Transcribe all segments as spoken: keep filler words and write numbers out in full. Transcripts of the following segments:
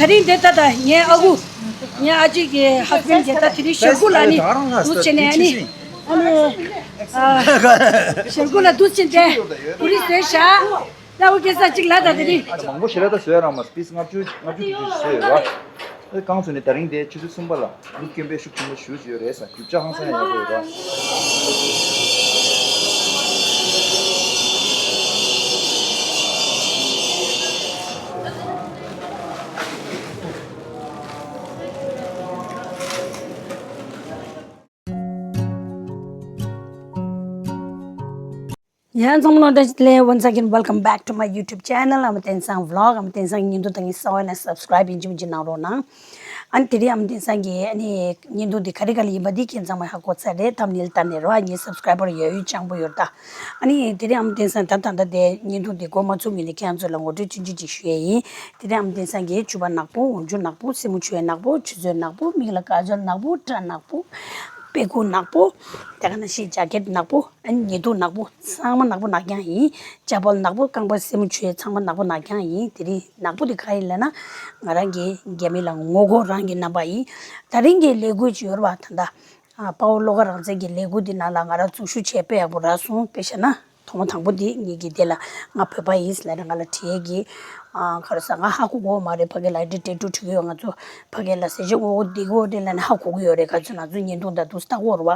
དེ་རིང་འདི་ལྟ་ད་ངའི་ཨ་ཁུ། ངའི་ཨ་ཅེ་གི་ཧ་སི་བེན་ཌི་གི་ད་དེ་རིང་ཞོར་གུ་ལ་ནི་འདུག་བྱས་ནས་ནི། ཨ་ནི། ཨ། ཞོར་གུ་ལ་འདུག་བྱས་ཏེ། གུ་རི་བཟོས་ཤག་ལ་འུ་སྐད་ཆ་གཅིག་ལ་ད་དེ་རིང་། ཨ་ཅེ་མང་པོ་ཞེ་དྲག་ད་བཟོས་རང་མ་སྤིས་ལྔ་བཅུ་ལྔ་བཅུ་དྲུག་ཅུ་བཟོས་ཡོད་ར། ཨེ་གང་བཟོས་ནས་དེ་རིང་དེ་ཆུ་ཚོད་གསུམ་པ་ལ་ལུག་སྐྱོན་པའི་ཤུགས་ཆེན་པོ་ཞུ་ཡོད་རེད་ས་རྒྱུ་ཆ་ཧང་སང་ཡག་པོ་ཡོད་ར། ཡང་ཚང་མ་ལོ་བཀྲ་ཤིས་བདེ་ལེགས། Once again, welcome back to my YouTube channel. ཨ་མ་བསྟན་སང་vlog. ཨ་མ་བསྟན་སང་གི་བརྙན་ཐུང་ལྟ་མཁན་གསར་པ་ཡིན་ན་subscribe ཡིན་གཅིག་མིན་གཅིག་གནང་རོགས་གནང་། ཨ་ནི་དེ་རིང་ཨ་མ་བསྟན་སང་གི་ཨ་ནི་བརྙན་ཐུང་འདི་ག་རེ་ག་རེ་ཡིན་པ་འདི་ཁྱེད་ཚང་མ་ཧ་གོ་ཚར་རེད། thumbnail་ལྟ་ནས་རོ། ཨ་ངའི་subscriber་ཡོད་ཡོད་སྤྱང་པོ་ཡོད་ད། ཨ་ནི་དེ་རིང་ཨ་མ་བསྟན་སང་ད་ད་ལྟ་དེ་བརྙན་ཐུང་འདི་འགོ་མ་ཚུགས་ངེས་ནས་ཁྱེད་ཚོ་ལ་ངོ་སྤྲོད་ཆུང་ཆུང་ཅིག་ཞུ་ཡས་ཡིན། དེ་རིང་ཨ་མ་བསྟན་སང་གི་ཕྱུ་པ་ནག་པོ། འོག་འཇུ་ནག་པོ། སེན་མོ་ཆུ་ནག་པོ། ཆུ་ཚོད་ནག་པོ། མིག་ལ་ཀ་ཇལ་ནག་པོ། སྐྲ་ནག་པོ། དཔེ་ཁུག་ནག་པོ། དེ་ག་ནང་བཞིན་ཇེ་ཀེད་ནག་པོ། ཨ་ནི་ཉི་གདུགས་ནག་པོ། ཚང་མ་ནག་པོ་ནག་རྐྱང་ཡིན། ཅ་པལ་ནག་པོ། རྐང་པ་སེན་མོ་ཆུ་ཚང་མ་ནག་པོ་ནག་རྐྱང་ཡིན། དེ་རིང་ནག་པོ་དེ་ག་ཡིན་ལབ་ན། ང་རང་གི་རྒྱ་མི་ལ་ངོ་རྒོལ་རང་གི་རྣམ་པ་ཡིན། དེ་རིང་གི་ལས་འགུལ་ཅིག་ཡོད་རེད་བ། ད་ལྟ་ཨ་དཔའ་བོ་བློ་དགའ་རང་བཙན་གྱི་ལས་འགུལ་འདི་ནང་ལ་ང་རང་འཛུལ་ཞུགས་བྱས་དཔེ་ཡག་པོ་རག་སོང་། དཔེ་བཤད་ན་ཐོག་མ་དང་པོ་འདི་ངེད་ཀྱི་དེ་ལ་ང་བོད་པ་ཡིན་ལབ་ནས་ང་ལ་དྲི་ཡས་ཀྱི། ཨ་ག་རེ་ཟེར། ང་ཧ་གོ་གོ་མ་རེད། ཕ་གི་ལ་འདི་འདྲས་འགྲོ་འགྲོ་གི་ཡོད། ང་ཚོ་ཕ་གི་ལ་ཟས་བཅད་ངོ་རྒོལ་འདི་གོ་རེད་ལབ་ནས་ཧ་གོ་གི་ཡོད་རེད། ག་ཚོད་ང་ཚོ་བརྙན་ཐུང་ད་དུང་ལྟ་གོ་རེད་བ།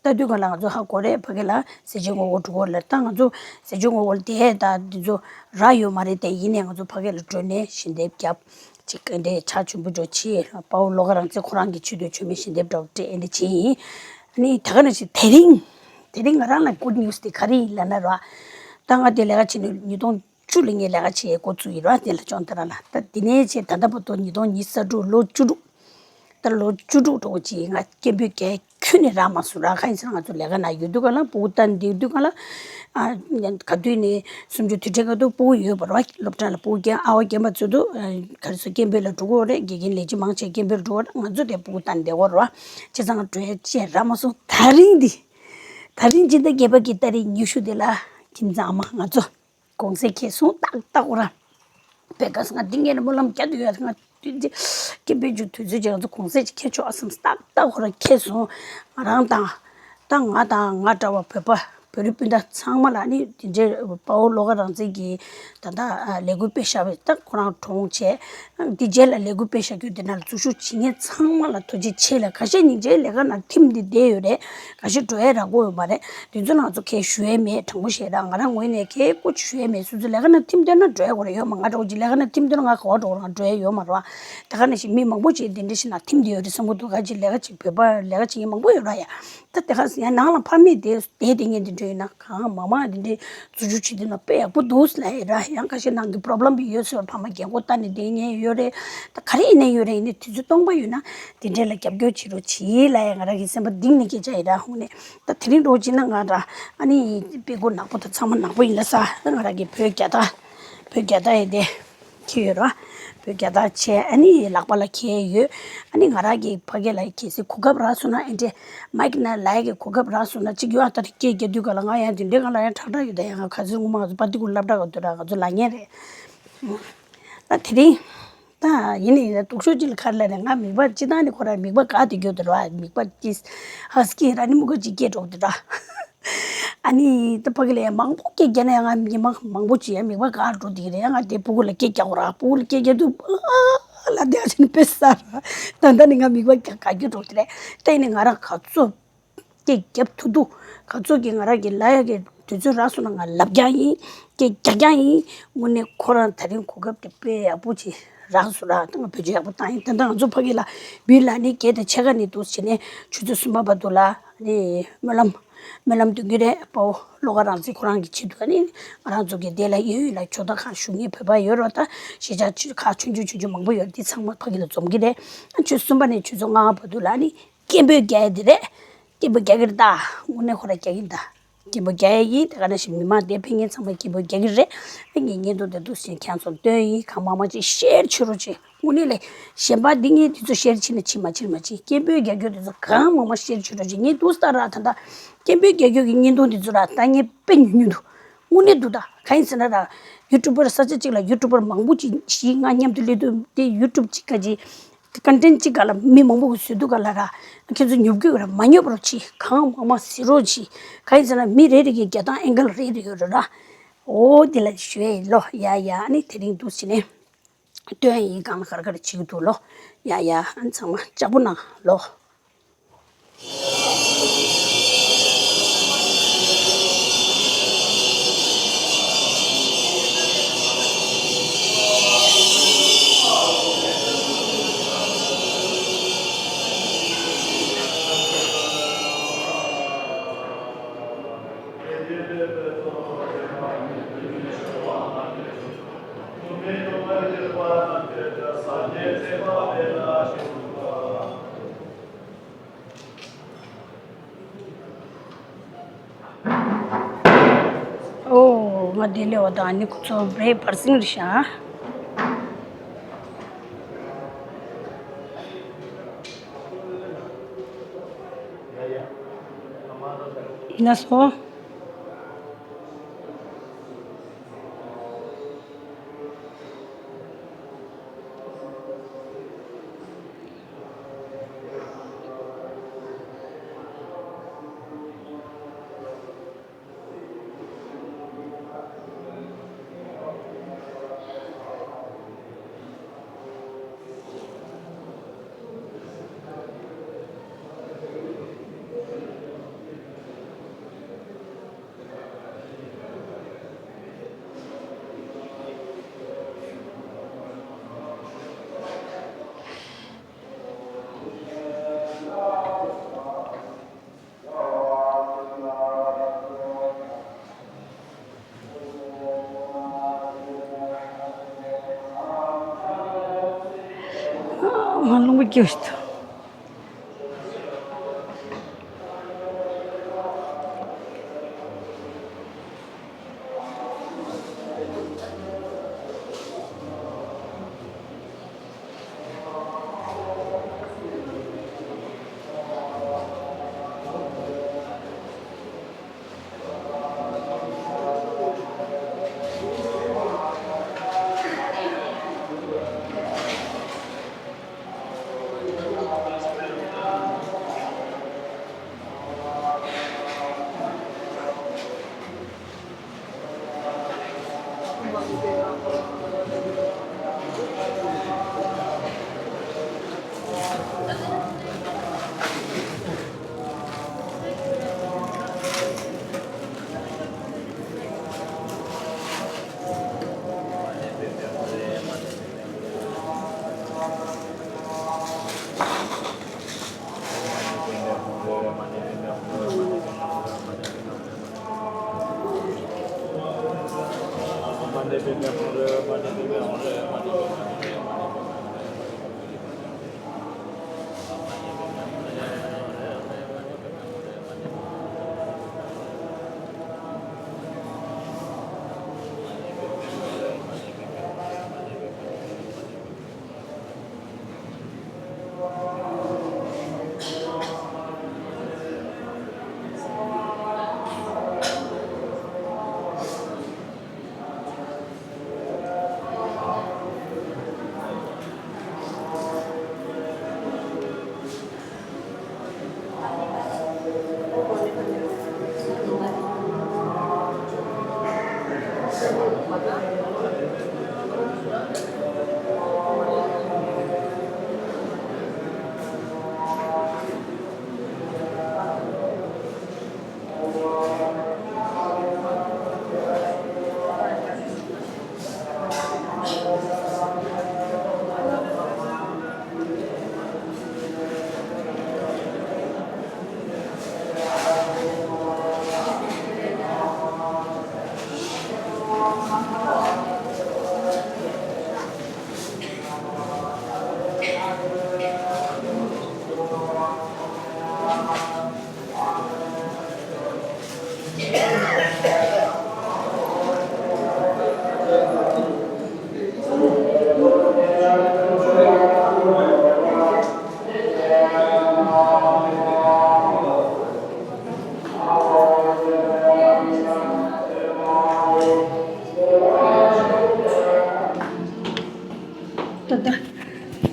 ལྟ་དུས་ག་ལ་ང་ཚོ་ཧ་གོ་རེད། ཕ་གི་ལ་ཟས་བཅད་ངོ་རྒོལ་འགྲོ་གོ་ལ། ད་ང་ཚོ་ཟས་བཅད་ངོ་རྒོལ་དེ་ད་འདི་ཚོ་རག་ཡོད་མ་རེད་དེ། ཡིན་ནས་ང་ཚོ་ཕ་གི་ལ་འགྲོ་ནས་ཞལ་འདེབས་རྒྱབ། ཅིག་འདི་ཕྱག་མཆོད་འབུལ་འགྲོ་ཕྱིན། དཔའ་བོ་བློ་དགའ་རང་བཙན་ཁོ་རང་གི་ཆེད་དུ་མཆོད་མེ་ཞལ་འདེབས་འདྲ་བོ་སྤྲད། འདི་བྱས་ཡིན། ཨ་ནི་ད་ག་ནང་བཞིན་དེ་རིང་། དེ་རིང་ང་རང་ལ་good news་དེ་ག་རེ་ཡིན་ལབ་ན་ར། ད་ང་དེ་ལས་ཀ་བྱེད་ནས་ཉིས་སྟོང་བཅུ་ལ་ངས་ལས་ཀ་བྱེད་འགོ་བཙུགས་ཡིན་ར། དེ་ལ་ཅོང་ཏ་ར་ལ། ད་དེ་ནས་བྱས་ད་ལྟ་བར་དུ་ཉིས་སྟོང་ཉི་ཤུ་རྩ་དྲུག་ལོ་བཅུ་དྲུག་ད་ལོ་བཅུ་དྲུག་འགྲོ་གི་ང་སྐད་འབོད་རྒྱག་ཁྱོན་ནས་རག་མ་སོང་ར། གང་ཡིན་ཟེར་ན་ང་ཚོ་ལས་ཀ་ནང་ཡོད་དུས་ག་ལ། སྤུ་གུ་བལྟ་བསྡད་དུས་ག་ལ། ཨ་ག་དུས་ནས་གསུམ་བཅུ་དུས་དྲན་ག་དུས་སྤུ་གུ་ཡོད་པ་ར། སློབ་གྲྭ་ལ་སྤུ་གུ་རྒན་ཨ་བ་རྒན་པ་ཚོ་དུ་ག་རེ་ཟེར། སྐད་འབོད་ལ་འགྲོ་གི་ཡོད་རེད། དགེ་རྒན་ལས་བྱེད་མང་ཆེ་སྐད་འབོད་ལ་འགྲོ་གི་ཡོད་རེད། ང་ཚོ་དེ་སྤུ་གུ་བལྟ་བསྡད་ཀྱི་ཡོད་རེད་བ། བྱས་ཙང་ང་འགྲོ་ཡ་ཅིག་རག་མ་སོང་། དེ་རིང་འདི། དེ་རིང་སྤྱི་ཟླ་བརྒྱད་པ་གི་ཏ་རིག་ཉི་ཤུ་དེ་ལ་ཁྱིམ་ཚང་མ་ང་ཚོ་གུང་སེང་འཁེལ་སོང་། ཏག་ཏག་འོ་ར། བེ་ག་སི་ང་འདི་ངས་ནི་སྨོན་ལམ་བརྒྱབ་བསྡད་ཡོད། ང་དུས་འདི་སྐད་འབོད་རྒྱུ་དུས་ཚོད་ཅིག་ང་ཚོ་གུང་སེང་ཅིག་འཁེལ་ཆོག་ཨ་བསམ། ཏག་ཏག་འོ་ར་འཁེལ་སོང་། ང་རང་དང་། ད་ང་དང་ང་འདྲ་བ་བོད་པ་བོད་རིགས་སྤུན་ཟླ་ཚང་མ་ལ་ནི་དེ་འདྲའི་དཔའ་བོ་བློ་དགའ་རང་བཙན་གྱིས་ད་ལྟ་ལས་འགུལ་སྤེལ་བཞག་པའི། ད་ཁོ་རང་གྲོངས་བྱས། འདི་རྗེས་ལ་ལས་འགུལ་སྤེལ་བཞག་རྒྱུ་དེ་ནང་ལ་འཛུལ་ཞུགས་བྱེད་མཁན་ཚང་མ་ལ་ཐུགས་རྗེ་ཆེ་ལ། ཁ་ཤས་སྙིང་རྗེ་ལས་ཀ་ནང་ཐིམ་བསྡད་བསྡད་ཡོད་རེད། ཁ་ཤས་འགྲོ་ཡས་རག་གི་ཡོད་མ་རེད། དེ་ཚོ་ལ་ང་ཚོ་ཁས་ཞུ་ཡས་མེད། དྲང་པོ་བཤད་ད་ང་རང་ངོས་ནས་ཁས་ཀོ་ཅིག་ཞུ་ཡས་མེད། སོ་སོ་ལས་ཀ་ནང་ཐིམ་བསྡད་ན་འགྲོ་ཡས་ཁོ་རང་ཡོད་མ། ང་འདྲ་བོ་ཅིག་ལས་ཀ་ནང་ཐིམ་བསྡད་ན་ང་ག་བ་འགྲོ། ང་འགྲོ་ཡས་ཡོད་མ་རེད་བ། དེ་ག་ནང་བཞིན་མི་མང་པོ་ཅིག་དེ་འདྲ་ཞིག་ནང་ཐིམ་བསྡད་ཡོད་རེད་བསམ་གི་འདུག་ག་ཅིག་ལས་ཀ་ཅིག་བོད་པ་ལས་ཀ་བྱེད་མཁན་མང་པོ་ཡོད་ར་ཡ། ད་དེ་ག་ཡང་ནང་ལ་ཕ་མེས་དེ་བསྡད་དེ་ངས་འདི་འདྲ་ཡིན་ན་གང་མང་མང་འདི་འདྲའི་འཛུལ་ཞུགས་བྱེད་དུས་ན་དཔེ་ཡག་པོ་འདུག་ལབ་ཡ་ར། ཡང་ཁ་ཤས་ནང་གི་པོ་རོབ་ལེམ་ཡོད་ཟེར། ཕ་མ་རྒན་གོག་ལྟ་ནས་བསྡད་མཁན་ཡོད་རེད། ད་ག་རེ་ཡིན་ན་ཡོད་རེད། ཡིན་ནའི་དུས་ཚོད་སྟོང་པ་ཡོད་ན་དེ་འདྲས་ལ་རྒྱབ་སྐྱོར་བྱེད་རོགས་གྱིས་ལབ་ཡ་ང་རང་གི་སེམས་པ་གཏིང་ནས་སྐད་ཆ་ཡིན་ར། ཧུང་ནས་ད་དེ་རིང་འགྲོ་བྱས་ན་ང་ར་ཨ་ནི་དཔེ་ཁུག་ནག་པོ་དང་ཚང་མ་ནག་པོ་ཡིན་ལ་ས། ང་རང་གི་བོད་རྒྱལ་དར། བོད་རྒྱལ་དར་ཡིན་ཏེ། ཁྱེར་ཡོད་ར། བོད་རྒྱལ་དར་བྱས་ཨ་ནི་ལག་པ་ལ་འཁྱེར་ཡོད། ཨ་ནི་ང་རང་གི་ཕ་གི་ལ་གལ་སྲིད་གོ་སྐབས་རག་སོང་ན། ཨེ་འདྲས་མའིག་ནང་ལ་ཡ་གི་གོ་སྐབས་རག་སོང་ན་ཅིག་ཡོད། ཨ་ད་སྐད་རྒྱག་དུས་ག་ལ་ང་ཡང་དེ་འདྲའི་ག་ལ་ཡང་ཁྲག་ཁྲག་ཡོད། ད་ཡང་ང་ག་ཚོད་ངོ་མ་ང་ཚོ་པར་ཏི་ཀུ་སློབ་གྲྭ་ག་དུས་ར་ང་ཚོ་ལ་ཉན་རེད། ད་དེ་རིང་ད་ཡིན་ནའི་ཡིན་ན་སྡུག་ཤོས་ཅིག་ལ་ག་རེ་ལབ་ན་ང་མིད་པ་སྤྱིར་བཏང་ནས་ཁོ་རང་མིད་པ་འགག་བསྡད་ཡོད་དེ་ར། མིད་པ་ཀི་ཧ་སི་ཀི་ར་ནི་མུ་ག་ཅིག་སྐད་སྒྲོག་དེ་ར། ཨ་ནི་ད་ཕ་གི་ལ་ཡང་མང་པོ་སྐད་རྒྱག་ན་ཡང་ང་མི་མང་མང་པོ་ཅིག་ཡང་མིད་པ་འགག་འགྲོ་དེ་རེད། ཡང་ང་དེ་སྤུ་གུ་ལ་སྐད་རྒྱག་གོ་ར། སྤུ་གུ་ལ་སྐད་རྒྱག་དུས་ཨ་ལ་དེ་ཨ་ཅིན་དཔེ་ས་ར། ད་ལྟ་ནི་ང་མིད་པ་འགག་འགག་རྒྱུ་འགྲོ་དེ་རེད། ད་ཡིན་ནའི་ང་རང་ག་ཚོད་སྐད་རྒྱབ་ཐུབ་ཐུབ་ག་ཚོད་ཀྱིས་ང་རང་གི་ལབ་ཡག་གི་དུས་ཚོད་རག་སོང་ན་ང་ལབ་རྐྱང་ཡིན། སྐད་རྒྱག་རྐྱང་ཡིན། དངོས་གནས་ཁོ་རང་དེ་རིང་གོ་སྐབས་དེ་དཔེ་ཡག་པོ་ཅིག་རག་སོང་ར། ད་ང་བེད་སྤྱོད་ཡག་པོ་བཏང་ཡིན། ད་ལྟ་ང་ཚོ་ཕ་གི་ལ་བི་ལ་ནི་བརྒྱད་དང་ཕྱེད་ཀ་ནས་འདུག་བྱས་ནས་ཆུ་ཚོད་གསུམ་པ་བར་དུ་ལ་ནི་སྨོན་ལམ་སྨོན་ལམ་འདོན་གྱི་རེད། དཔའ་བོ་བློ་དགའ་རང་བཙན་ཁོ་རང་གི་ཆེད་དུ་ནི་ང་རང་ཚོ་གི་དེ་ལ་གཡས་གཡོན་ལ་ཇོ་བདག་ཁག་ཞུ་མཁན་བོད་པ་ཡོད་རེད། ད་གཞིས་ཆགས་ཁག་ཆུང་ཆུང་ཆུང་ཆུང་མང་པོ་ཡོད་རེད། དེ་ཚང་མ་ཕ་གི་ལ་འཛོམས་ཀྱི་རེད། ཆུ་ཚོད་གསུམ་པ་ནས་ཆུ་ཚོད་ལྔ་བར་དུ་ལ་ནི་སྐད་འབོད་རྒྱག་ཡ་དེ་རེད། སྐད་འབོད་རྒྱག་གི་རེད་ད། དངོས་གནས་ཁོ་རང་རྒྱག་གི་ཡིན་ད། སྐད་འབོད་རྒྱག་ཡ་ཡིན། དེ་ག་ནང་བཞིན་མི་མང་དེ་ཕེབས་མཁན་ཚང་མ་སྐད་འབོད་རྒྱག་གི་རེད། ཨ་ངས་བརྙན་ཐུང་དེ་འདུག་སེ་ཁྱེད་ཚོར་སྟོན་ཡིན། གང་མང་མང་ཅིག་ཤེར་བྱེད་རོགས་བྱེད། དངོས་གནས་ལས་གཞན་པ་འདི་ངས་དེ་ཚོ་ཤེར་བྱེད་ན་བྱེད་མ་བྱེད་མ་བྱེད། སྐད་འབོད་རྒྱག་རྒྱུ་དེ་ཚོ་གང་མང་མང་ཤེར་བྱེད་རོགས་བྱེད། ངས་འདུག་སེ་ད་ར་ད་ད་སྐད་འབོད་རྒྱག་རྒྱུ་གི་བརྙན་ཐུང་དེ་ཚོ་ར་ད་ངས་དཔེ་ཉུང་ཉུང་འདུག་དངོས་གནས་འདུག་ད། གང་ཡིན་ཟེར་ན་ར། ཡུ་ཊུབ་པར་ས་ཆ་གཅིག་ལ་ཡུ་ཊུབ་པར་མང་པོ་ཅིག་བཞི་ལྔ་མཉམ་དུ་སླེབས་དུས་དེ་ཡུ་ཊུབ་གཅིག་ག་ཅིག་ཀོན་ཊེན་གཅིག་ག་ལ་མི་མང་པོ་གིས་བཟོས་དུས་ག་ལ་ར། ཁྱེད་ཚོ་ཉོབ་ཀྱི་ཡོད་ར། མ་ཉོབ་རོགས་གྱིས། གང་མང་མང་གཟིགས་རོགས་གྱིས། གང་ཡིན་ཟེར་ན་མི་རེ་རེ་གི་རྒྱབ་ཐང་ཨེང་གལ་རེ་རེ་ཡོད་རེད་ར། འོ་དེ་ལ་ཞུ་ཡས་ལོ། ཡ་ཡ། ཨ་ནི་དེ་རིང་འདུག་བྱས་ནས་སྟོན་ཡིན། གང་ལ་གར་གར་བྱེད་ཀྱི་འདུག་ལོ། ཡ་ཡ། ཨ་ནི་ཚང་མ་ལྕགས་པོ་གནང་ལོ། ཨོ། ང་འདི་ལས་བ་དང་ཨ་ནི་ཁོ་ཚོ་བེ་བར་སིང་རེད་ཤག་ལགས་སོ། ང་རླུང་བུ་རྒྱུགས་ཤིག་ཏུ།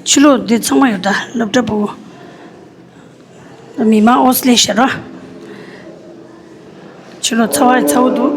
ཕྱི་ལོགས་འདི་ཚང་མ་ཡོད་ད། སློབ་གྲྭ་ཕྲུ་གུ། མི་མང་ཨོ་སི་ལེ་ཤར་བ། ཕྱི་ལོགས་ཚ་བ་ཡི་ཚ་བོ་འདུག་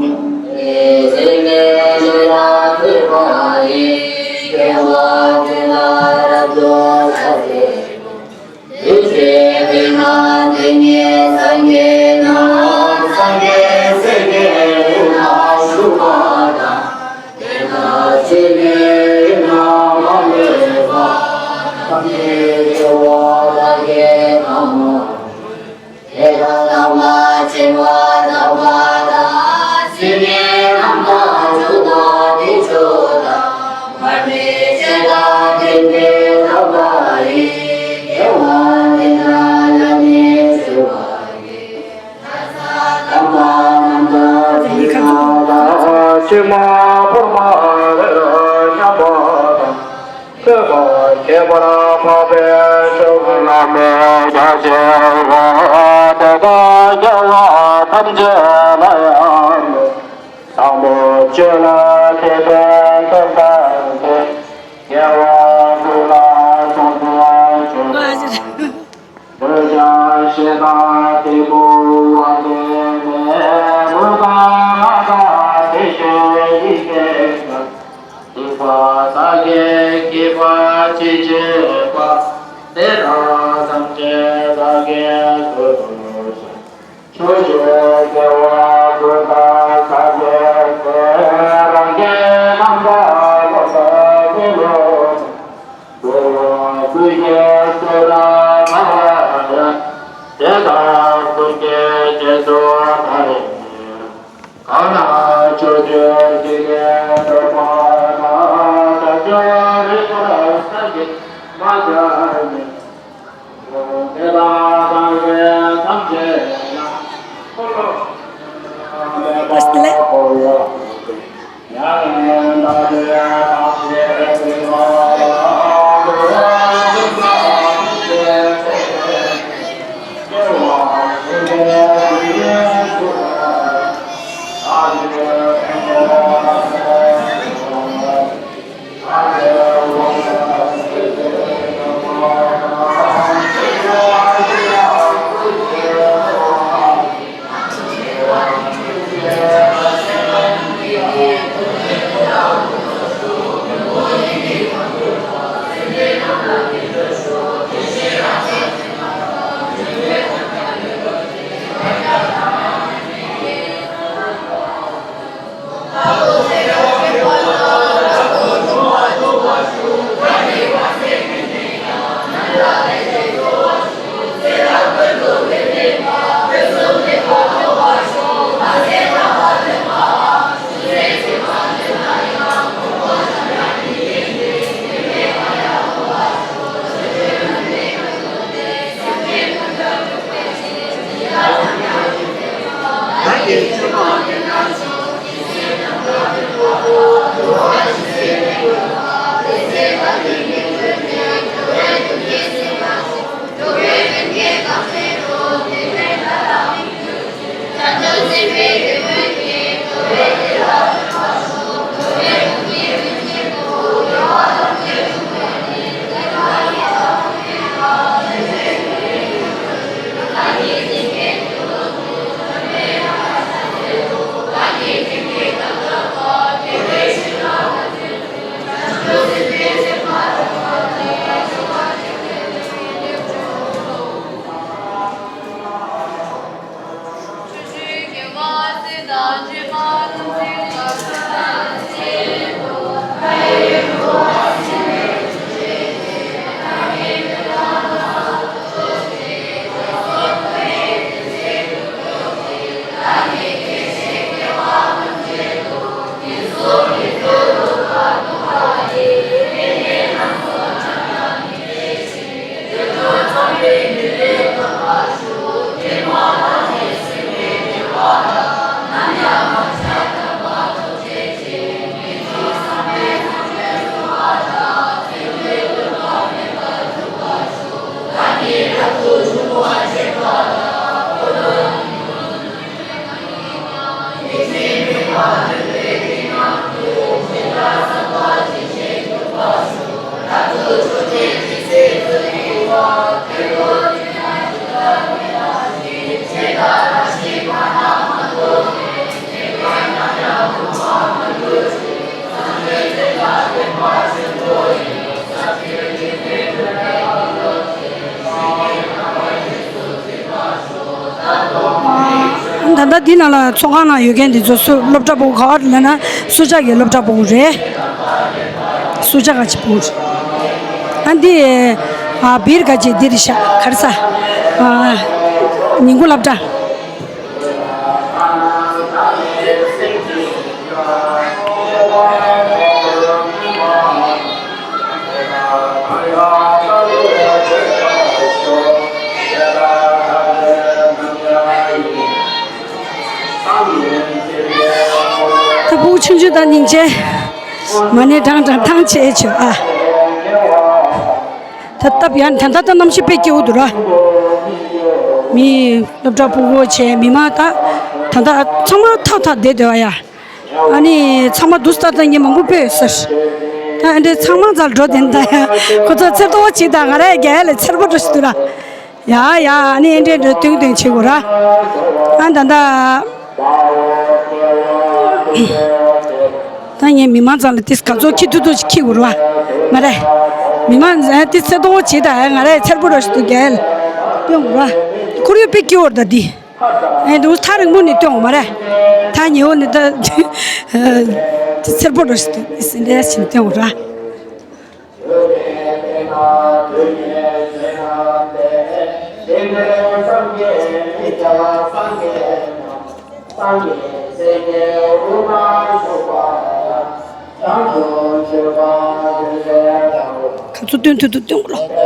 ད་ལྟ་འདི་ནང་ལ་ཚོགས་ཁང་ནང་ཡོད་མཁན་འདི་ཚོ་སུ་སློབ་གྲྭ་ཕྲུ་གུ་ག་བ་རེད་ལབ་ན། སུ་ཇཱ་གི་སློབ་གྲྭ་ཕྲུ་གུ་རེད། སུ་ཇཱ་ག་ཅིག་ཕྲུ་གུ་རེད། ཨ་འདི་ཨ་བིར་ག་ཅིག་འདི་རེད་ཤག་ག་རེ་ཟ། ཨ་ཉིན་གུང་སློབ་གྲྭ། ད་བུ་ཆུང་ཆུང་དང་སྙིང་རྗེ། མ་ཎི་བགྲང་བགྲང་ཐང་ཆད་བྱོས་ཨ། ད་སྟབས་ཡག་ད་ལྟ་ད་གནམ་གཤིས་དཔེ་སྐྱིད་པོ་འདུག་ར། མི་སློབ་གྲྭ་ཕྲུ་གུ་བྱས་མི་མང་ད་ད་ད་ཚང་མ་ཐག་ཐག་བསྡད་སྡོད་པ་ཡ། ཨ་ནི་ཚང་མ་དུས་ལྟར་ད་ངས་མང་པོ་སྤོས་ཡོད་ཟེར། ད་ཨ་འདྲས་ཚང་མ་རྩར་འགྲོ་དེ་ད་ཡ། ཁོ་ཚོ་ཚེར་ཏོག་ཅིག་དང་ང་ར་རྒྱ་ཡ་ལ་ཚེར་པོ་འགྲོ་ཞིག་འདུག་ར། ཡ་ཡ་ཨ་ནི་ཨ་འདྲས་འགྲོ་སྟོན་སྟོན་བྱེད་དགོས་ར། ཨ་ད་ད། ད་ངས་མི་མང་ཚང་ལ་ཏིས་ག་ཚོད་ཁྱི་ཐུ་ཐུ་ཞིག་ཁྱི་དགོས་ར། ང་ར། མི་མང་ཚང་ཏིས་ཚེར་ཏོག་ཅིག་དང་ང་ར་ཚེར་པོ་འགྲོ་ཞིག་འདུག་རྒྱ་ཡ་ལ་སྟོན་དགོས་ར། ཁོར་ཡུག་དཔེ་སྐྱིད་པོ་རེད་ད་འདི། ཨེ་འདུག་ཐག་རིང་པོ་ནས་སྟོན་འོང་མ་རེད། ཐག་ཉེ་བོ་ནས་ད་ཚེར་པོ་འགྲོ་ཞིག་འདུག་ཟིན་འདྲ་ཞིག་སྟོན་འོང་ར། ག་ཚོད་སྟོན་ཐུབ་ཐུབ་སྟོན་དགོས་ལ།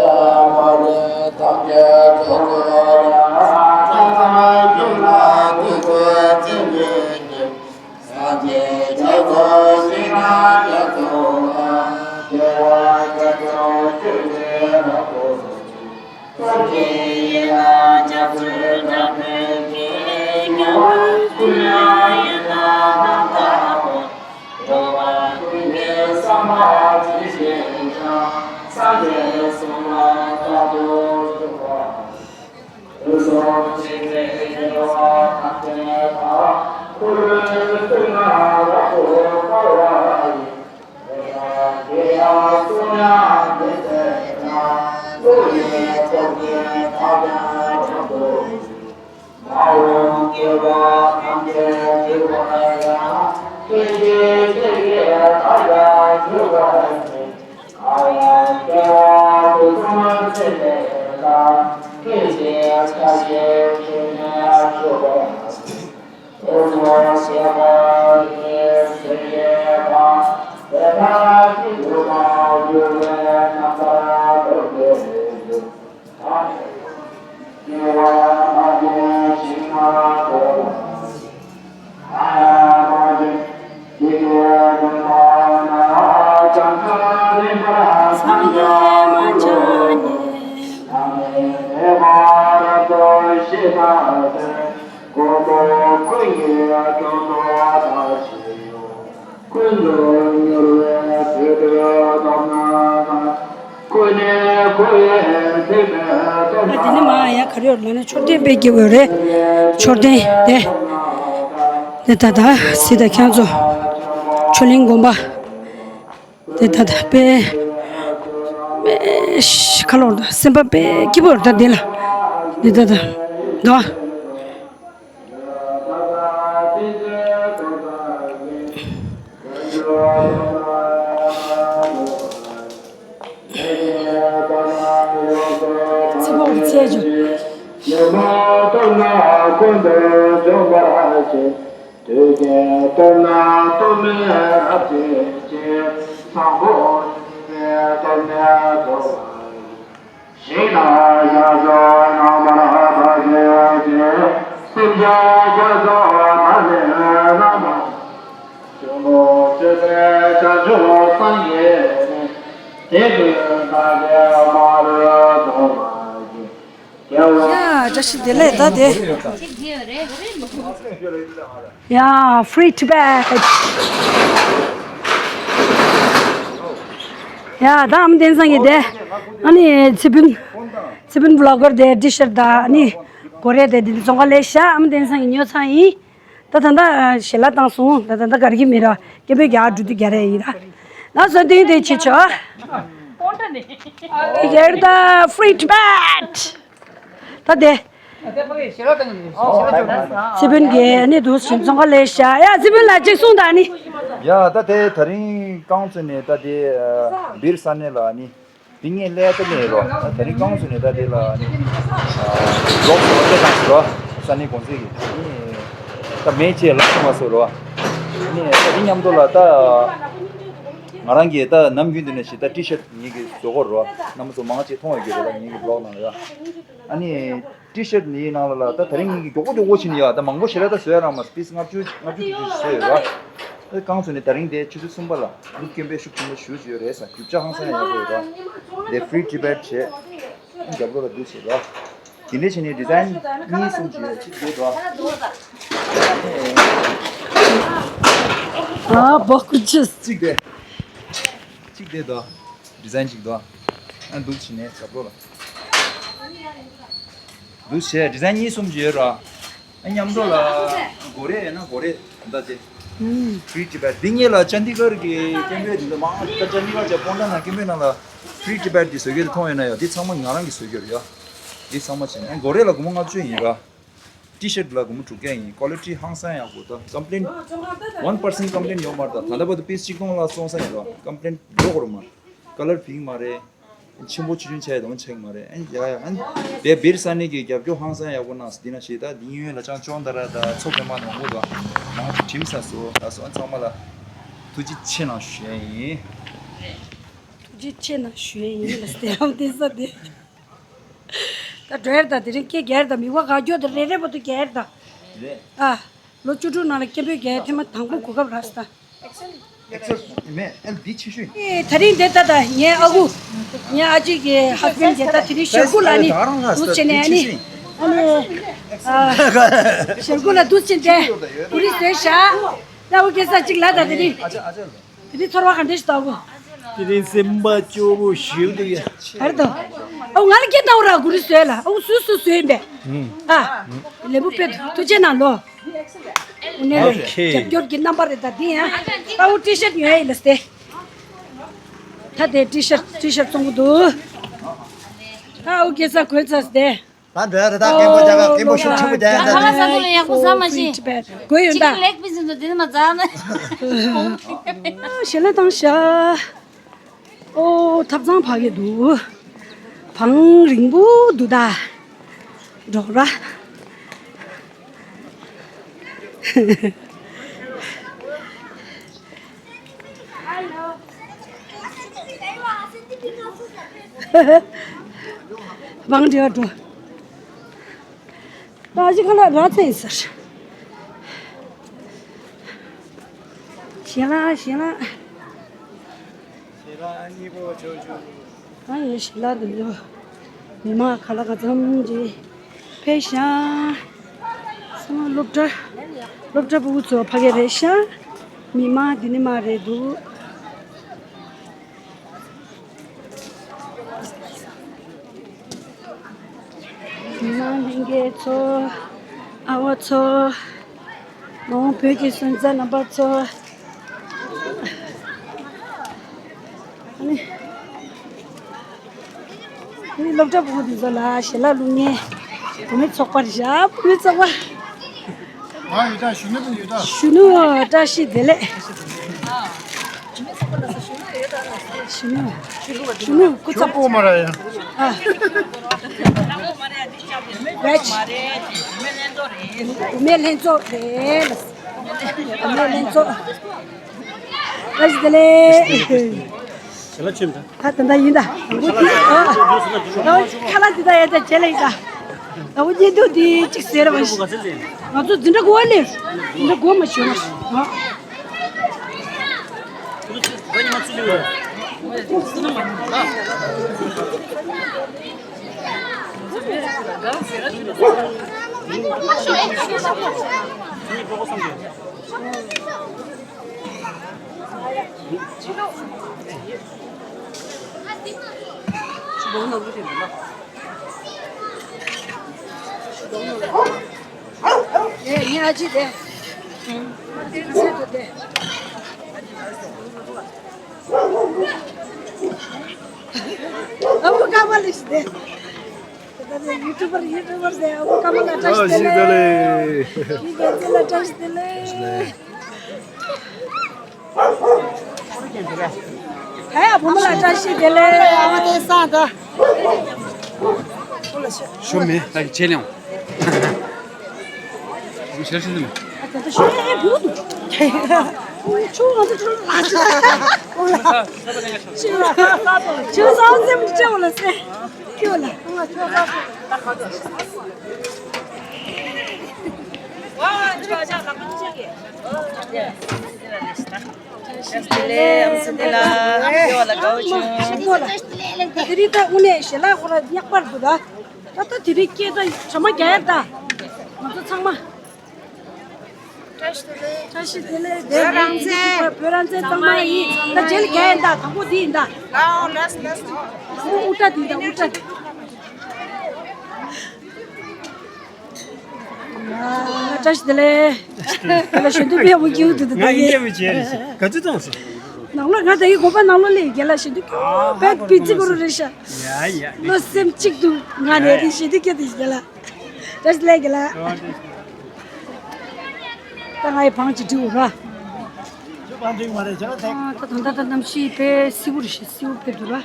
ཨ་དེ་ནི་མ་ཡ་ག་རེ་ཡོད་ལབ་ན་མཆོད་རྟེན་དཔེ་སྐྱིད་པོ་ཡོད་རེད། མཆོད་རྟེན་དེ། དེ་ད་ད་སི་ད་ཁྱེད་ཚོ་ཆོས་གླིང་དགོན་པ། དེ་ད་ད་དཔེ་དཔེ་ཁ་ལོར་ད་སེམས་པ་དཔེ་སྐྱིད་པོ་ཡོད་ད་དེ་ལ། དེ་ད་ད་ད། ཚེ་བོག་ཚེ་ཇོ། ཡ་བཀྲ་ཤིས་བདེ་ལེགས་ད་དེ། ཡ་Free Tibet། ཡ་ད་ཨ་མ་བསྟན་བཟང་གི་དེ། ཨ་ནི་ཚེ་ཕུན། ཚེ་ཕུན་བི་ལོག་གར་དེ་ཏི་ཤར་ད་ཨ་ནི་གོ་རེ་དེ་དེ་འདི་བཙོང་ག་ལས་ཤ་ཨ་མ་བསྟན་བཟང་གི་ཉོ་ཚང་ཡིན། ད་ད་ད་ཞལ་ལག་བཏང་སོང་། ད་ད་ད་ག་རེ་གི་མི་ར་སྐད་འབོད་རྒྱག་འགྲོ་དུས་རྒྱག་རེ་ཡིན་ར། ན་བཟོ་དུས་དེ་ཆེ་ཆོ། ཡར་ད་Free Tibet། ད་དེ། རྩེ་དཔོན་གྱིས་ཨ་ནི་འདུག་ཞིམ་ཚོང་ཁ་ལས་བཞག་ཡ། རྩེ་དཔོན་ལ་གཅིག་གསུངས་དང་ནི། ཡ་ད་དེ་ད་རིང་རྐང་བཙུགས་ནས་ད་དེ་སྦིར་ས་གནས་ལ་ནི་འདི་ངས་ལས་ད་ནས་རོ། ད་རིང་རྐང་བཙུགས་ནས་ད་དེ་ལ་ནི་ལོག་སོ་ལོག་སྟེ་བཏང་སོ་རོ། ས་གནས་གོང་ཚད་ཀྱི་ནི་ད་མེད་ཅེས་ལབ་སོང་བ་སོ་རོ། ནི་ད་དེ་མཉམ་དུ་ལ་ད་ང་རང་གིས་ད་ནམ་རྒྱུན་དུ་ནས་ཤི་ད་ཊི་ཤར་ཊི་ངེད་ཀྱིས་བཟོ་གོ་རོ། རྣམ་པ་ཚོ་མང་ཆེ་མཐོང་ཡོད་ཀྱི་རེད་ལ། ངེད་ཀྱི་བི་ལོག་ནང་ལ་ཡ། ཨ་ནི་ཊི་ཤར་ཊི་འདིའི་ནང་ལ་ལ་ད་ད་རིང་ངེད་ཀྱི་མགྱོགས་པོ་མགྱོགས་པོ་ཕྱིན་ཡ། ད་མང་པོ་ཞེ་དྲག་ད་བཟོས་ཡ་རང་མ་པིས་ལྔ་བཅུ་ལྔ་བཅུ་དྲུག་ཅུ་བཟོས་ཡོད་ར། ཨ་རྐང་བཙུགས་ནས་ད་རིང་དེ་ཆུ་ཚོད་གསུམ་པ་ལ་འདུག་སྐྱེམས་པའི་ཤུགས་ཆེན་པོ་ཞེ་པོ་ཅིག་ཡོད་རེད་ས། རྒྱུ་ཆ་ཧང་སང་ཡག་པོ་ཡོད་ར། དེ་ཕི་རི་ཊི་བེད་བྱས། རྒྱབ་ལོགས་ལ་འདུག་བྱས་ར། དེ་འདྲས་བྱས་ནས་ཌི་ཛའིན་གཉིས་གསུམ་བྱས་ཡོད། གཅིག་དེ་འདུག་ཨ་བོ་ཀུ་ཅིས། གཅིག་དེ། གཅིག་དེ་འདུག་ཌི་ཛའིན་གཅིག་འདུག་ཨ་འདུག་བྱས་ནས་རྒྱབ་ལོགས་ལ། འདུག་བྱས་ཌི་ཛའིན་གཉིས་གསུམ་བྱས་ཡོད་ར། ཨ་མཉམ་དུ་ལ་གོ་རེ་ཡིན་ན་གོ་རེ་ད་དེ། ཧུམ། ཕི་རི་ཊི་བེད། འདི་ངེད་ལ་ཅན་དི་གར་གྱི་སྐྱེམས་པའི་འདི་འདྲ་མང་ད་ཅན་དི་གར་གྱི་ཕོན་ད་ན་སྐྱེམས་པའི་ནང་ལ་ཕི་རི་ཊི་བེད་འདི་བཟོ་རྒྱུ་དེ་མཐོང་ཡོད་ན་ཡ། འདི་ཚང་མ་ང་རང་གིས་བཟོ་རྒྱུ་རེད་ཡ། འདི་ཚང་མ་བྱས་ནས་ཨ་གོ་རེ་ལ་སྒོར་མོ་ལྔ་བཅུ་ཡིན་ར། ཊི་ཤར་ཊི་ལ་སྒོར་མོ་དྲུག་བརྒྱ་ཡིན། ཀོ་ལི་ཊི་ཧང་སང་ཡག་པོ་ད་ཀམ་པི་ལེན། ཝན་པར་སེན་ཊི་ཀམ་པི་ལེན་ཡོད་མ་རེད། ད་ད་ལྟ་བར་དུ་པིས་ཆིག་སྟོང་ལ་སོང་ས་ཡིན་ར། ཀམ་པི་ལེན་ཡོད་གོ་ར་མ། ཀ་ལར་ཕིང་མ་རེད། ཆེན་པོ་ཆུང་ཆུང་ཆགས་ཡོད་དང་ཆགས་མ་རེད། ཨན་ཡ་ཡ་ཨན་དེ་སྦིར་ས་གནས་ཀྱི་རྒྱབ་སྐྱོར་ཧང་སང་ཡག་པོ་གནང་སོང་། འདི་ན་ཞེས་ད་འདི་ཡོན་ལ་ཅང་ཅོང་ད་ར་ད་ཚོགས་པའི་མ་ནང་མོ་དང་མང་ཆེ་ཁྲིམས་ས་སོ་ད་སོ་ཨན་ཚང་མ་ལ་ཐུགས་རྗེ་ཆེ་གནང་ཞུ་ཡ་ཡིན། ཐུགས་རྗེ་ཆེ་གནང་ཞུ་ཡ་ཡིན་ལ་སྟེ་རམ་དེ་ས་དེ། ད་འགྲོ་ཡར་ད་དེ་རིང་སྐད་རྒྱག་ཡར་ད་མི་བ་ག་རྒྱོ་ད་རེ་རེ་བོ་ད་རྒྱག་ཡར་ད། རེད། ཨ། ལོ་བཅུ་དྲུག་ནང་ལ་སྐད་འབོད་རྒྱག་ཡ་ཐེངས་མ་དང་པོ་གོ་སྐབས་རག་སོང་ད། ཨེག་སེལ་མེད་ཨེལ་འདི་ཆེ་ཤོས། ཨེ་ད་རིང་དེ་ལྟ་ད་ངའི་ཨ་ཁུ། ངའི་ཨ་ཅེ་གི་ཧ་སི་བེན་ཌི་གི་ད་དེ་རིང་ཞོར་གུ་ལ་ནི་འདུག་བྱས་ནས་ཨ་ནི། ཨ་ནི། ཨ་ཞོར་གུ་ལ་འདུག་བྱས་ཏེ་གུ་རི་བཟོས་བཞག་ད་འུ་སྐད་ཆ་གཅིག་ལ་ད་དེ་རིང་། དེ་རིང་ཚོར་བ་ག་འདྲ་ཞིག་བཏང་གོ། དེ་རིང་སེམས་པ་སྐྱོ་བོ་ཞེ་པོ་འདུག་ཡ། ཨ་རེ་ད། ཨ་ང་ལ་སྐད་བཏང་ར་གུ་རི་བཟོས་ལ་ཨ་སུ་སུ་བཟོས་ཡིན་པས། ཨ་ལེ་བུ་པེ་ཐུགས་རྗེ་གནང་ལོ། ནས་ཨོ་ཁེ། རྒྱབ་སྐྱོར་གྱི་རྣམ་པ་རེད་ད་འདི་ཡང་། ཨའུ་ཊི་ཤར་ཊི་ཉོ་ཡ་ཡིན་ལ་སྟེ། ད་དེ་ཊི་ཤར་ཊི་ཊི་ཤར་ཊི་བཙོང་གི་འདུག་ད་ཨའུ་སྐད་ས་གོན་ཚར་སྟེ། ད་འགྲོ་ཡ་རེད་ད། སྐད་འབོད་རྒྱག་ག་སྐད་འབོད་ཤུགས་ཆེན་པོ་རྒྱག་ཡ་ད། ཁ་ལག་ཟ་དུས་ལ་ཡག་པོ་ཟ་མ་ཤེས། གོ་ཡོད་ད། ཅིག་ལེག་པི་ཟིན་དུ་དེ་ནི་མ་ཟ་ན། ཞལ་ལག་བཏང་ཤག་ཨོ་ཐབ་ཚང་ཕ་གི་འདུག་བང་རིང་པོ་འདུག་ད། འགྲོ་ར། བང་འདྲེ་བ་འགྲོ། ད་ཅི་ཁ་ལག་རག་ཚར་ཡིན་ཟེར། ཞལ་ལག་ཞལ་ལག་ཞལ་ལག་གཉིས་པོ་ཆུང་ཆུང་། ཨ་ཡེ་ཞལ་ལག་འདི་ཚོ་མི་མང་ཁ་ལག་ག་ཚོད་ཅིག་ཕེབས་ཤག་སློབ་གྲྭ་སློབ་གྲྭ་ཕྲུ་གུ་ཚོ་ཕ་གི་རེད་ཤག་མི་མང་འདི་ནས་མར་རེད་འདུག་མི་མང་ལྷན་རྒྱས་ཚོ། ཨ་བ་ཚོ། མ་འོངས་བོད་ཀྱི་སོན་རྩ་རྣམ་པ་ཚོ། ཨ་ནི། ཨ་ནི་སློབ་གྲྭ་ཕྲུ་གུ་འདི་ཚོ་ལ་ཞལ་ལག་བླུག་མཁན་བུད་མེད་ཚོགས་པ་རེད་ཤག་བུད་མེད་ཚོགས་པ། ང་ཡོད་ད། གཞོན་ནུ་ཡོད་ད། གཞོན་ནུ་བཀྲ་ཤིས་བདེ་ལེགས། གཞོན་ནུ་གཞོན་ནུ་སྐུ་ཚབ་པོ་མ་ར་ཡ། ཨ་བེ་ཆི། བུད་མེད་ལྷན་ཚོགས་རེད། བུད་མེད་ལྷན་ཚོགས། བཀྲ་ཤིས་བདེ་ལེགས། ཞལ་ལག་མཆོད་མེ། ད་ད་ད་ཡིན་ད། ད་བུ་ཁྱི་ཨ། ད་བུ་ཁ་ལག་འདི་ད་ཡ་ད་བྱེད་ལ་ཡིན་ད། ད་བུ་གཉིས་འདུག་འདི་གཅིག་ཟེར་བ་ཞིག་ང་ཚོ་འཛིན་གྲྭ་དགུ་པ་ལས། འཛིན་གྲྭ་དགུ་པ་མ་ཞུ་ན་ཞིག་ཨ། ཨེ་ཉི་ཨ་ཅི་དེ། ཨ་ཅི་ཚེ་དུ་དེ། ཨ་བུ་ཀ་མ་ལི་ཤི་དེ། ཡུ་ཊུབ་པར་ཡུ་ཊུབ་པར་ཟེར། ཨ་ཁུ་ཀརྨ་ལགས་བཀྲ་ཤིས་བདེ་ལེགས། ཨ་ཞིག་བདེ་ལེགས། ཡི་གེ་འཛིན་ལགས་བཀྲ་ཤིས་བདེ་ལེགས། ཨ་ཡ་བུ་མོ་ལགས་བཀྲ་ཤིས་བདེ་ལེགས། ཨ་མ་དེ་སང་ད། ཤོ་མེ་ད་ཆེ་ལེང་། ཤར་ཤིན་ཏུ་མེ། ཨ་ད་ད་ཤོ་ཡ་བུ་དུ། ཆུ་ང་ཚོ་ཆུ་ལ་ཆུ། ཆུ་ས་འཛེམ་ཅེ་བ་ལ་སེ། ཁྱོད་ལ། དེ་རིང་ད་དངོས་གནས་ཞལ་ལག་ཁོ་ར་ཉག་པར་འདུག་ད། ད་ལྟ་དེ་རིང་སྐད་ད་གྲ་མ་རྒྱག་ཡ་ད། ང་ཚོ་ཚང་མ། བཀྲ་ཤིས་བདེ་ལེགས། བོད་རང་བཙན། བོད་རང་བཙན་གཙང་མ་ཡིན། ད་རྗེས་ལ་རྒྱག་ཡིན་ད། དང་པོ་འདི་ཡིན་ད། ཨོ་ལེས་ལེས། དབུ་སྐྲ་འདི་ད་དབུ་སྐྲ་འདི། བཀྲ་ཤིས་བདེ་ལེགས། ད་ལ་ཞུ་འདུག་པས་འུ་ཀྱུ་འདུག་ད། ང་ཡིན་ཡིན་ཡིན་བྱས་རེད་ཟེར། ག་ཚོད་བཏང་སོང་། ནང་ལོགས་ང་ད་ཡི་གོ་པ་ནང་ལོགས་ལས་རྒྱལ་ལ་ཞུ་འདུག་ཨ་ཀྱུ་བས་པི་ཙི་གོ་རུ་རེད་ཤག་ཡ་ཡ། བློ་སེམས་གཅིག་ཏུ་ང་རེད་དེ་ཞུ་འདུག་ཀྱ་དེ་རྒྱལ་ལ། བཀྲ་ཤིས་བདེ་ལེགས་རྒྱལ་ལ། ཨོ་བཀྲ་ཤིས། ད་ང་ཡི་བང་ཅི་འགྲིག་ར། ཨ་ད་ད་ད་ད་གནམ་གཤིས་དཔེ་བསིལ་པོ་རེད་ཤག་བསིལ་པོ་དཔེ་འདུག་ར།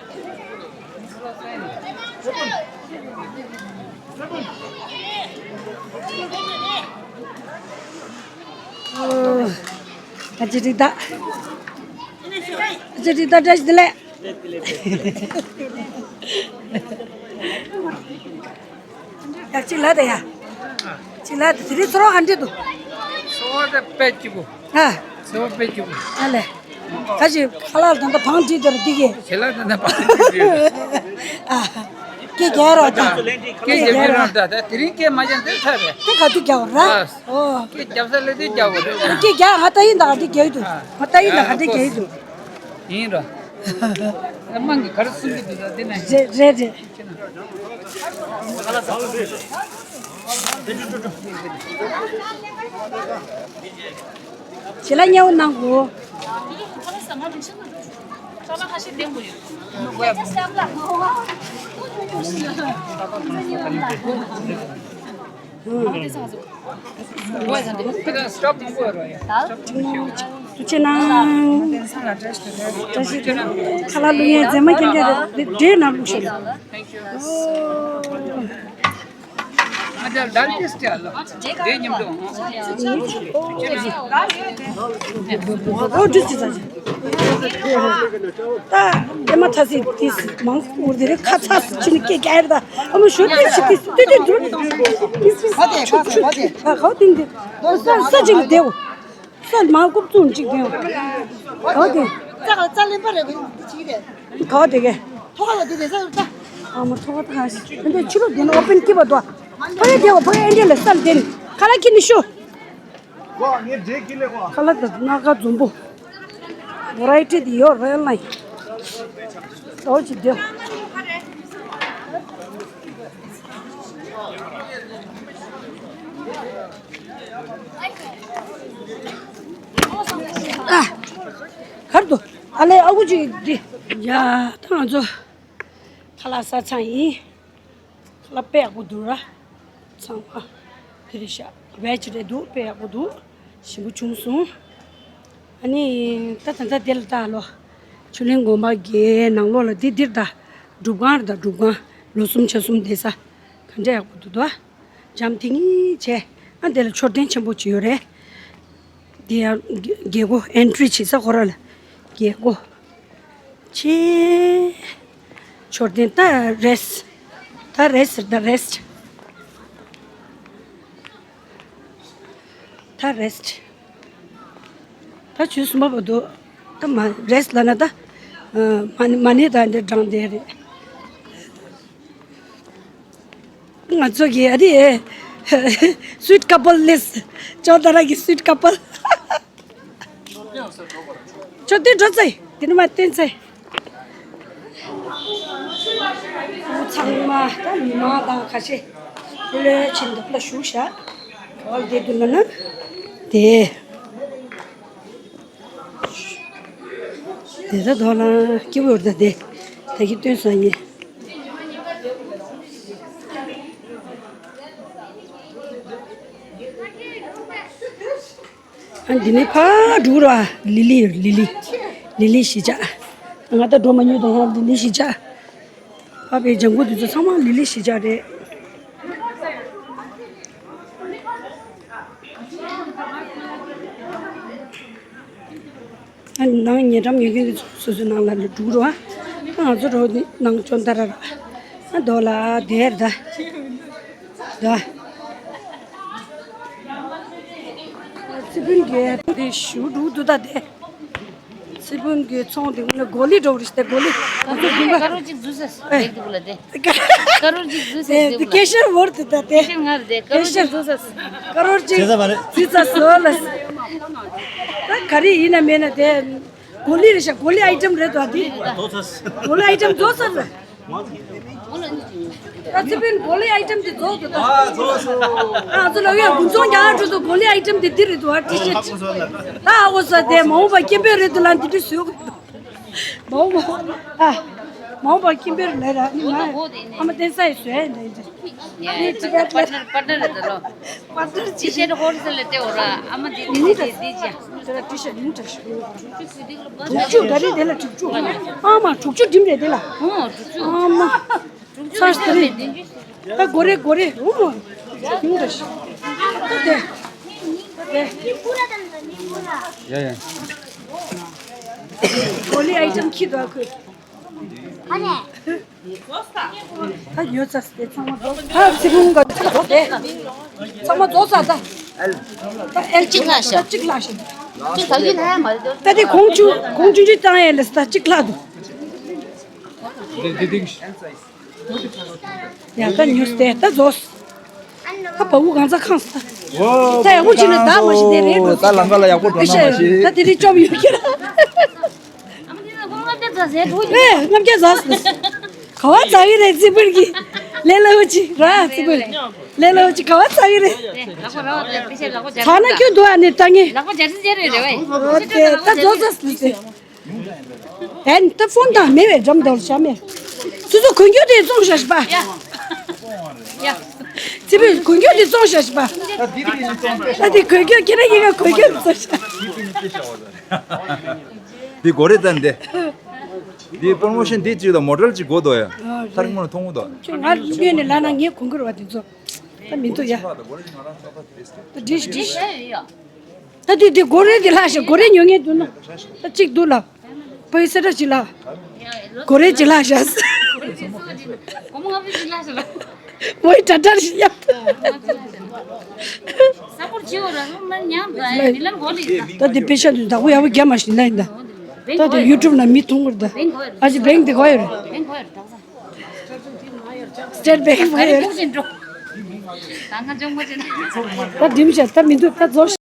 ཨོ། ཨ་ཅེ་རིག་ད། ཨ་ཅེ་རིག་ད་བཀྲ་ཤིས་བདེ་ལེགས། ཡ་གཅིག་ལ་དེ་ཡ། གཅིག་ལ་དེ་དེ་རིང་ཚོར་བ་ག་འདྲ་འདུག་ཚོར་བ་དེ་དཔེ་སྐྱིད་པོ། ཨ། ཚོར་བ་དཔེ་སྐྱིད་པོ། ཨ་ལེ། ད་ཅི་ཁ་ལག་དང་ད་བང་ཁྲིད་དེར་འདི་གས། ཁ་ལག་དང་ད་བང་ཁྲིད་དེར། ཨ། སྐད་རྒྱག་རོགས་ད། སྐད་རྒྱག་རོགས་ད། ད་དེ་རིང་སྐད་མ་རྒྱག་དེ་ཚར་རེད། དེ་ག་དུས་རྒྱག་ར། ཨོ། སྐད་རྒྱབ་ས་ལ་དེ་རྒྱག་དགོས་རེད། སྐད་རྒྱག་ང་ད་ཡིན་ད་ག་དུས་རྒྱག་ཡི་འདུག་ང་ད་ཡིན་ད་ག་དུས་རྒྱག་ཡི་འདུག་ཡིན་ར། དམངས་ཀྱིས་ག་རེ་གསུང་གི་འདུག་ད་དེ་ན། རེད་རེད་རེད། ཞལ་ལག་མཉེས་པོ་གནང་དགོས། ཐུགས་རྗེ་གནང་། བཀྲ་ཤིས་བདེ་ལེགས། ཁ་ལག་བླུག་ཡས་རྫས་མ་ཁྱེར་མཁན་རེད། འདི་འདྲའི་ནང་བླུགས་ཤིག་ཨོ། ཨོ་འདྲི་ཅི་ཟ་ཅི། ད་ཨེ་མ་ཐ་སི་ཏི་སི་མང་པོ་འདི་རེད། ཁ་ཚ་སི་ཆི་ནི་ཀེ་ཀ་ཨེར་ད་ཨ་མ་ཞོ་ཏི་སི་ཏི་སི་ཏི་ཏི་འདུག་ཏི་སི་ཏི་སི་ཆུ་ཆུ་ཆུ་ཁ་ཁ་ཏིང་ཏི་ས་ས་ཅིག་ལ་བདེའོ། སོན་མ་རྐུབ་བཙུགས་གཅིག་དེའོ། ག་བ་དེ། རྩ་ལ་རྩ་ལེན་པ་རེད་པས་འདི་བྱེད་ཀྱི་རེད། ག་བ་དེ་གས། ཐོག་ཁ་ལ་འདི་རེད་ས་རྩ། ཨ་མ་ཐོག་ཁ་ཐག་ཞིག་འདི་ཕྱི་ལོགས་འདི་ནི་ཨོ་པན་ཀི་བ་དོ། ཕ་གི་དེའོ་ཕ་གི་ཨེ་འདྲས་ལ་སར་འདི་ནི་ཁ་ལག་ཁྱེར་ནི་ཤོ། ཁ་ལག་དང་སྣ་ཁ་འཛོམས་པོ། བ་རའི་ཊི་དེ་ཡོད་རེད་ལ། ཨོ་ཅི་དེའོ། ཨ། གར་དུ། ཨ་ལེ་ཨ་ཁུ་ཅིག་འདི། ཡ། ད་ང་ཚོ་ཁ་ལག་ཟ་ཚར་ཡིན། ཁ་ལག་དཔེ་ཡག་པོ་འདུག་ར། ཚང་མ་དེ་རེད་ཤག་ཝེ་ཇི་རེད་འདུག་དཔེ་ཡག་པོ་འདུག་ཞིམ་པོ་བྱུང་སོང་། ཨ་ནི་ད་ད་ད་དེ་ལ་ད་ལོ། ཆོས་གླིང་དགོན་པ་གི་ནང་ལོགས་ལ་འདི་འདིར་ད་སྒྲུབ་ཁང་རེད། ད་སྒྲུབ་ཁང་ལོ་གསུམ་ཆ་གསུམ་བསྡད་ས་ག་འདྲ་ཡག་པོ་འདུག་ད། འཇམ་ཐིང་ངེ་བྱས། ཨ་འདི་ལ་མཆོད་རྟེན་ཆེན་པོ་ཅིག་ཡོད་རེད། འདི་ཡང་རྒྱལ་སྒོ་ཨེན་ཊི་རི་བྱེད་ས་ཁོ་ར་ལ་རྒྱལ་སྒོ་ཆེ། མཆོད་རྟེན་ད་རེས། ད་རེས་ཟེར་ད་རེས། ད་རེས། ད་ཆུ་གསུམ་པ་བར་དུ་ད་མ་རེས་ལ་ན་ད། མ་ནི་མ་ནི་ད་འདི་འགྲངས་བསྡད་རེད། ང་ཚོ་གི་ཨ་རི་སུའིཊ་ཀ་པལ་ལིས། ཅོ་ད་ར་གི་སུའིཊ་ཀ་པལ། ཅོ་དེ་འགྲོ་ཚེ་དེ་ནི་མ་བསྟན་ཚེ། ཚང་མ་ད་མི་མང་དང་ཁ་ཤས་ལོས་ཕྱིན་འདུག་ལ་བཞུགས་ཤག་ག་བ་བསྡད་འདུག་ན་ན་དེ། དེ་ད་དོ་ལ་སྐྱིད་པོ་ཡོད་ད་དེ། ད་གི་སྟོན་སོང་ངས། ཨ་འདི་ནས་ཕར་འགྲོ་ར། ལི་ལི་ལི་ལི། ལི་ལི་གཞིས་ཆགས། ང་ད་འགྲོ་མ་མྱོང་དང་། ཡང་ལི་ལི་གཞིས་ཆགས། ཕ་བའི་ལྗང་གུ་འདི་ཚོ་ཚང་མ་ལི་ལི་གཞིས་ཆགས་རེད། ཨ་ནང་ཉེ་འགྲམ་ཉེ་རྒྱུན་གྱི་སོ་སོའི་ནང་ལ་འགྲོ་རོགས། ཨ་ང་ཚོ་རོགས་ནང་ཅོན་ཏ་ར་ར། ཨ་རྡོ་ལ་དེར་ད། ད། ཚེ་ཕུན་གྱི་དེ་ཞུ་འགྲོ་འདུག་ད་དེ། ཚེ་ཕུན་གྱི་ཚོང་དེ་ངོ་ལ་གོ་ལི་འགྲོ་རེད་དེ། གོ་ལི་ང་ཚོ་དགུན་པ། དཀར་རོ་གཅིག་འཛུལ་ས་ཨེ། རེད་འདུག་ལ་དེ། དཀར་རོ་གཅིག་འཛུལ་ས་དེ་རེད་འདུག་ལ། ཀེ་ཤར་བོར་དེ་ད་དེ། ཀེ་ཤར་ང་རེད་དེ། དཀར་རོ་གཅིག་འཛུལ་ས། དཀར་རོ་གཅིག་བྱེད་ས་མ་རེད། འཛུལ་ས་སོ་ལ། ད་ག་རེ་ཡིན་ན་མེད་ན་དེ། གོ་ལི་རེད་ཤག་གོ་ལི་ཨའི་ཊེམ་རེད་དོ་དེ། གོ་ལི་ཨའི་ཊེམ་རྫོགས་ཚར་རེད། ད་ཚེ་ཕུན་གོ་ལི་ཨའི་ཊེམ་དེ་རྫོགས་འདུག་ད། ཨ་ཚོ་ལ་ཡོད་དགུན་ཚོང་རྒྱག་ཡ་འགྲོ་དུས་གོ་ལི་ཨའི་ཊེམ་དེ་འདི་རེད་དོ། ཨ་ཊི་ཤར་ཊི། ད་ཨ་འོ་ས་དེ་མ་འོངས་པ་སྐྱེ་འཕེལ་རེད་དུ་ལ་འདི་འདྲ་བཟོས་དགོས་འདུག་མ་འོངས་པ། ཨ། མ་འོངས་པ་སྐྱེ་འཕེལ་ལས་ར་ནི་ང་ཨ་མ་བསྟན་ས་ཡི་བཟོས་ཡ་འདི་འདྲ། ཡ་ཡ། ད་པར་ཊ་ནར་པར་ཊ་ནར་རེད་ད་ལོ། པར་ཊ་ནར་ཅི་ཤེས་ཧོལ་སེལ་ལ་སྟེར་འོ་ར། ཨ་མ་འདི་འདི་འདི་འདི་ཅི། དེ་ལ་ཊི་ཤར་ཉུང་དྲགས་ཤིག་དྲུག་ཅུ་ག་རེ། དེ་ལ་དྲུག་ཅུ། ཨ་མ་དྲུག་ཅུ་འགྲིམ་རེད་དེ་ལ། ཨོ་དྲུག་ཅུ། ཨ་མ། དྲུག་ཅུ་ཚར་སོང་རེད། ད་གོ་རེ་གོ་རེ། ཨོ་མ། ཉུང་དྲགས་ཤིག་ད་དེ། དེ། ཡ་ཡ། གོ་ལི་ཨའི་ཊེམ་ཁྱི་དོ་ཁོས། ཨ་ནེ། ད་ཡོད་ཚ་སྟེ་ཚང་མ་རྫོགས། ད་ཚེ་ཕུན་ག་ཚ་སྟེ། ཚང་མ་རྫོགས་ཚ་ད། ད་ཨེལ་གཅིག་ལྷག་ཤག་གཅིག་ལྷག་ཤག་གཅིག་ད་ཡིན་ཧ་མ་རེད། ད་དེ་གོང་ཆུ་གོང་ཆུང་ཆུང་བཏང་ཡས་ལས་ད་གཅིག་ལྷག་འདུག་འདི་འདི་འདི། ཡ་ད་ཉོས་ཏེ་ད་རྫོགས། ད་བ་འུ་གང་ཚ་ཁང་ས། ད་ཡག་པོ་ཅིག་ལ་བདག་མ་ཤི་དེ་རེད་འགྲོ། ད་ལམ་ཁ་ལ་ཡག་པོ་འགྲོ་ན་མ་ཤི། ད་དེ་རིང་བཅོམ་ཡོད་ཁྱེད་ར། ཨེ་ལྔ་བརྒྱ་ཟ་སོང་། ག་བ་ཚ་གི་རེད་ཚེ་ཕུན་གྱི། ལས་སླ་བོ་ཅིག་ར་ཚེ་ཕུན། ལས་སླ་བོ་ཅིག་ག་བ་ཚ་གི་རེད། ཚ་ན་ཁྱོད་འདུག་ཨ་ནི་ད་ངས། ཨོ་དེ་ད་རྫོགས་ཚར་ལུས་ཚེ། ཨེ་ད་ཕོན་དང་མེད་པའི་འགྲམ་དུ་བཞག་མེད། སོ་སོ་གོན་རྒྱུ་དེ་བཙོང་བཞག་པ། ཚེ་ཕུན་གོན་རྒྱུ་དེ་བཙོང་བཞག་པ། ད་དེ་གོན་རྒྱུ་ཁྱེད་རང་གིས་གོན་རྒྱུ་བཙོང་བཞག་འདི་གོ་རེ་ཙམ་འདི། འདི་པོ་རོ་མོ་ཤན་འདི་གཅིག་དང་མོ་ཌེལ་གཅིག་གོ་དོ་ཡ། ཨ་ཐར་མོ་ནི་མཐོང་གོ་དོ། ང་ཉོས་ནས་ལ་ན་ངས་གོན་གི་རེད་བ་དེ་ཚོ། ད་མི་འདུག་ཡ། ད་འགྲིག་འགྲིག་ད་དེ་དེ་གོ་རེ་དེ་ལྷག་ཤག་གོ་རེ་ཉོ་ངེས་འདུག་ན། ད་གཅིག་འདུག་ལ། པའི་སེ་ཏྲ་གཅིག་ལ། གོ་རེ་གཅིག་ལྷག་ཤག་ཝའི་ཏྲ་ཏྲ་ཞིག་ཡ། ད་དེ་པེ་ཤ་དུ་བདག་པོ་ཡག་པོ་རྒྱབ་མ་ཤིག་ན་ཡིན་ད། ད་དེ་ཡུ་ཊུབ་ན་མི་མཐོང་གི་རེད་ད། ཨ་ཅེ་བེང་དེ་གོ་ཡོད་རེད། སི་ཊེཊ་བེང་གོ་ཡོད་རེད། ད་འགྲིམ་ཤག་ད་མི་འདུག་ད་རྫོགས་ཤག